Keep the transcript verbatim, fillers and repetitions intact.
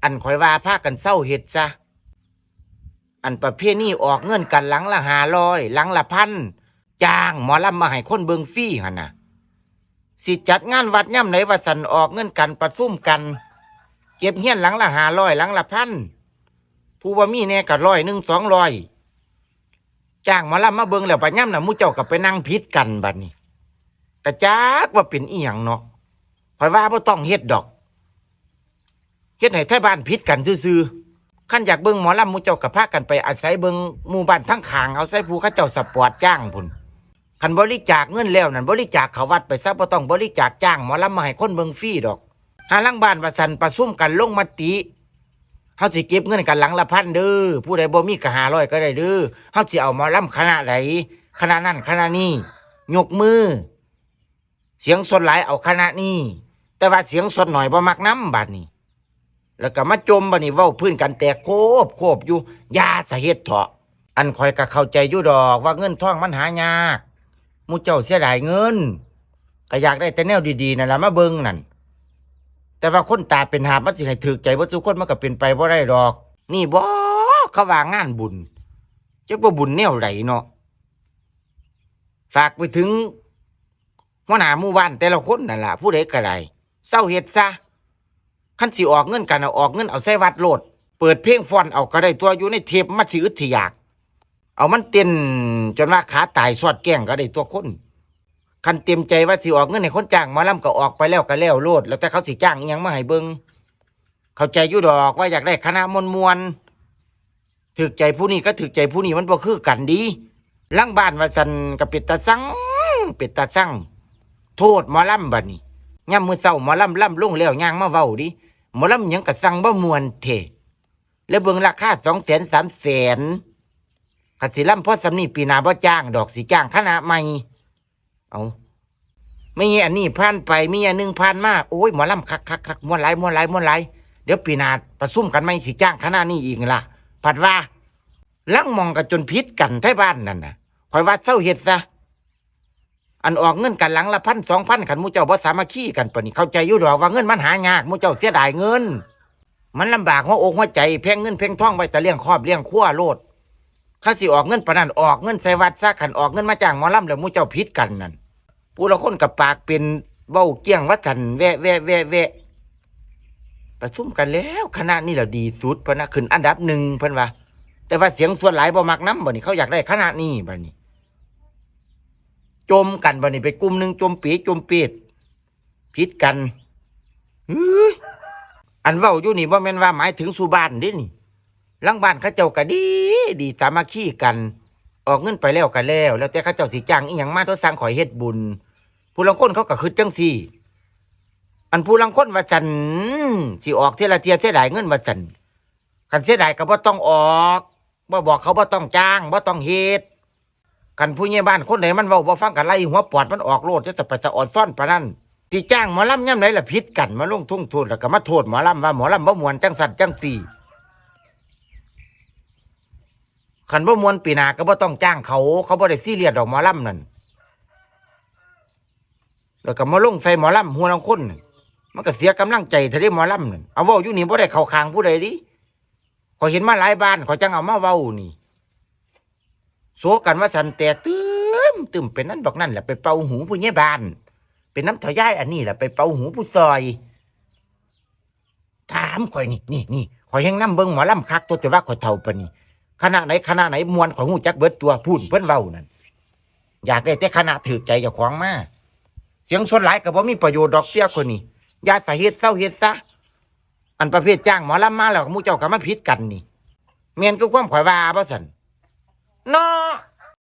อันข่อยว่าพากันเซาเฮ็ดซะ อันประเพณีออกเงินกันหลังละห้าร้อย หลังละพัน จ้างหมอลำมาให้คนเบิ่งฟรีหั่นน่ะ สิจัดงานวัดยามใดว่าซั่น ออกเงินกันประชุมกัน เก็บเฮียนหลังละห้าร้อย หลังละพัน ผู้บ่มีแหน่ก็ร้อยหนึ่ง สองร้อย จ้างหมอลำมาเบิ่งแล้ว บัดยามนั้นหมู่เจ้าก็ไปนั่งผิดกันบัดนี้ กะจักว่าเป็นอีหยังเนาะ ข่อยว่าบ่ต้องเฮ็ดดอก เฮ็ดให้ไทบ้านผิดกันซื่อๆ คันอยากเบิ่งหมอลำหมู่เจ้าก็พากันไปอาศัยเบิ่งหมู่บ้านทางข้างเอา ไสผู้เขาเจ้าสปอร์ตจ้างพุ้น คันบริจาคเงินแล้วนั่น บริจาคเข้าวัดไปซะ บ่ต้องบริจาคจ้างหมอลำมาให้คนเบิ่งฟรีดอก หาลางบ้านว่าซั่น ประชุมกันลงมติ เฮาสิเก็บเงินกันหลังละพันเด้อ ผู้ใดบ่มีก็ห้าร้อยก็ได้เด้อ เฮาสิเอาหมอลำคณะใด คณะนั้นคณะนี้ ยกมือ เสียงส่วนหลายเอาคณะนี้ แต่ว่าเสียงส่วนน้อยบ่มักนำบัดนี้ แล้วก็มาจมบัดนี้ เว้าพื้นกันแตกโคบโคบอยู่ อย่าสะเฮ็ดเถาะ อันข่อยก็เข้าใจอยู่ดอกว่าเงินทองมันหายาก หมู่เจ้าเสียดายเงิน ก็อยากได้แต่แนวดีๆนั่นล่ะมาเบิ่งนั่น แต่ว่าคนตาเป็นหาบมันสิให้ถูกใจเบิดทุกคนมันก็เป็นไปบ่ได้ดอก นี่บ่ เขาว่างานบุญ จักว่าบุญแนวใดเนาะ ฝากไปถึงหัวหน้าหมู่บ้านแต่ละคนนั่นล่ะ ผู้ใดก็ได้ เซาเฮ็ดซะ คันสิออกเงินกันน่ะ ออกเงินเอาใส่วัดโลด เปิดเพลงฟ้อนเอาก็ได้ตัว อยู่ในเทปมันสิอึดสิอยาก เอามันเต้นจนว่าขาตายซอดแกล้งก็ได้ตัวคน คันเต็มใจว่าสิออกเงินให้คนจ้างหมอลำก็ออกไปแล้วก็แล้วโลด แล้วแต่เขาสิจ้างอิหยังมาให้เบิ่ง เข้าใจอยู่ดอกว่าอยากได้คณะม่วนๆ ถูกใจผู้นี้ก็ถูกใจผู้นี้ มันบ่คือกันดิ ลางบ้านว่าซั่นก็เป็นตาซัง เป็นตาซัง โทษหมอลำบัดนี้ ยามมื้อเช้าหมอลำลำลงแล้วย่างมาเว้าดิ หมอลำหยังก็ซังบ่ม่วนแท้ แล้วเบิ่งราคาสองแสน สามแสน คันสิลำพอส่ำนี้ ปีหน้าบ่จ้างดอก สิจ้างคณะใหม่ เอา มีอันนี้ผ่านไป มีอันหนึ่งผ่านมา โอ้ย หมอลำคักคักคัก ม่วนหลาย ม่วนหลาย ม่วนหลาย เดี๋ยวปีหน้าประชุมกันใหม่ สิจ้างคณะนี้อีกนั่นล่ะ ผัดว่า ลางหม่องก็จนผิดกันไทบ้านนั่นน่ะ ข่อยว่าเซาเฮ็ดซะ อันออกเงินกันหลังละพัน สองพัน คันหมู่เจ้าบ่สามัคคีกันปานนี้ เข้าใจอยู่ดอกว่าเงินมันหายาก หมู่เจ้าเสียดายเงิน มันลำบากหัวอกหัวใจ แพงเงินแพงทองไว้แต่เลี้ยงครอบเลี้ยงครัวโลด คันสิออกเงินปานนั้น ออกเงินใส่วัดซะ คันออกเงินมาจ้างหมอลำแล้วหมู่เจ้าผิดกันนั่น ผู้ลางคนก็ปากเป็นเว้าเกี้ยงว่าซั่น แวะ แวะ แวะ แวะ ประชุมกันแล้ว คณะนี้แหละดีสุด เพิ่นนะ ขึ้นอันดับหนึ่ง เพิ่นว่า แต่ว่าเสียงส่วนหลายบ่มักนำ บัดนี้เขาอยากได้คณะนี้ บัดนี้ จมกัน บัดนี้ไปกลุ่มหนึ่ง จมปี๋จมปีด ผิดกัน เฮ้ย อันเว้าอยู่นี่บ่แม่นว่าหมายถึงสู่บ้านเด้นี่ ลางบ้านเขาเจ้าก็ดี ดีสามัคคีกัน ออกเงินไปแล้วก็แล้ว แล้วแต่เขาเจ้าสิจ้างอิหยังมา ตัวสั่งข่อยเฮ็ดบุญ ผู้ลางคนเขาก็คิดจั่งซี้ อันผู้ลางคนว่าซั่น สิออกเทื่อละเทื่อเสียดายเงินว่าซั่น คันเสียดายก็บ่ต้องออก บ่บอกเขาบ่ต้องจ้าง บ่ต้องเฮ็ด คันผู้ใหญ่บ้านคนใดมันเว้าบ่ฟังก็ไล่หัวปอดมันออกโลด จะไปสะออนซ่อนปานนั้น สิจ้างหมอลำยามใดล่ะผิดกัน มาลงทุนโทษ แล้วก็มาโทษหมอลำว่าหมอลำบ่ม่วนจั่งซั่นจั่งซี้ คันบ่ม่วนปีหน้าก็บ่ต้องจ้างเขา เขาบ่ได้ซีเรียสดอกหมอลำนั่น แล้วก็มาลงใส่หมอลำ หัวลางคนน่ะ มันก็เสียกำลังใจเท่าใดหมอลำนั่น เอาเว้าอยู่นี่บ่ได้เข้าข้างผู้ใดเด้ ข้อยเห็นมาหลายบ้าน ข้อยจั่งเอามาเว้านี่ โซกันว่าซั่น แตกตึมตึม เป็นนั่นดอกนั่นแหละ ไปเป่าหูผู้ใหญ่บ้าน เป็นนำเฒ่ายายอันนี้แหละ ไปเป่าหูผู้ซอย ถามข่อยนี่ นี่ นี่ ข่อยแฮ่งนำเบิ่งหมอลำคักตัว แต่ว่าข่อยเฒ่าปานนี้ คณะไหนคณะไหนม่วน ข่อยฮู้จักเบิดตัว พู้นเพิ่นเว้านั่น อยากได้แต่คณะถูกใจเจ้าของมา เสียงส่วนหลายก็บ่มีประโยชน์ดอก เสียข่อยนี่ อย่าสะเฮ็ด เซาเฮ็ดซะ อันประเภทจ้างหมอลำมาแล้วหมู่เจ้าก็มาผิดกันนี่ แม่นคือความข่อยว่าบ่ซั่น เนาะ